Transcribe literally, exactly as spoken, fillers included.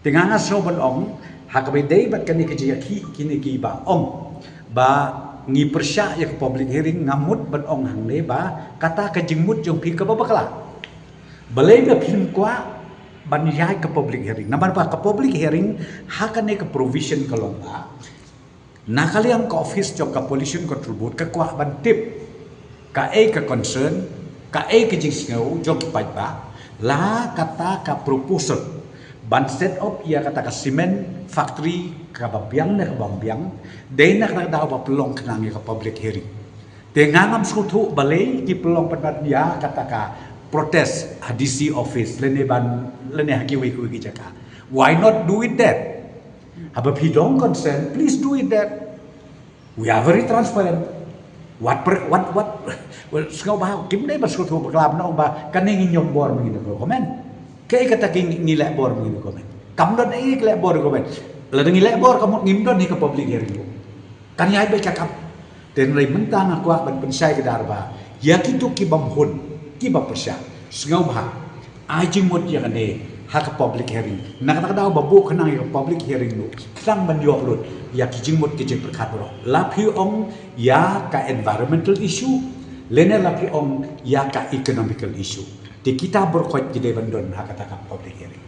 Te nga nga sngew ban ong, ha kaba ïadei bad kane ka jingïakhih kine kiba ong ba ngi pyrshah ïa ka public hearing, nga mut ban ong hangne ba kata ka jingmut jong phi kaba bakla. Balei ba phim kwah ban ïaid ka public hearing? Namar ba ka public hearing ha kane ka provision ka long ba na ka liang ka office jong ka Pollution Control Board ka kwah ban tip kaei ka concern, kaei ka jingsngew jong ki paidbah la kata ka proposal ban set up ïa kata ka cement factory kaba biang ne kaba ym biang, dei na kata ka daw ba pynlong khnang ïa ka public hearing. Te nga ngam sngewthuh balei ki pynlong pat ban ïa kata ka protest ha D C office lane ban, lane ha kiwei kiwei ki jaka. Why not do it there? Haba phi don consent, please do it there. We are very transparent. Wat pre, wat, wat, well, sngewbha, kim dei ba sngewthuh bakla ban ong ba kane ngi ñiom bor ma ngi na government. Kaei kata ki ngi leh bor ma ngi na government? Kam don ei ki leh bor government. Lada ngi leh bor ka mut ngim don hi ka public hearing. Kan ïai beit ka kam. Te hynrei mynta nga kwah ban pynshai kdar ba ïa kito ki bym hun, ki ba pyrshah, sngewbha ai jingmut ïa kane ha ka public hearing. Na kata ka daw ba buh khnang ïa ka public hearing ruh, khnang ban ïoh lut ïa ki jingmut ki jingpyrkhat baroh. La phi ong ïa ka environmental issue, lane la phi ong ïa ka economical issue. Te kita baroh khoit ki dei ban don ha kata ka public hearing.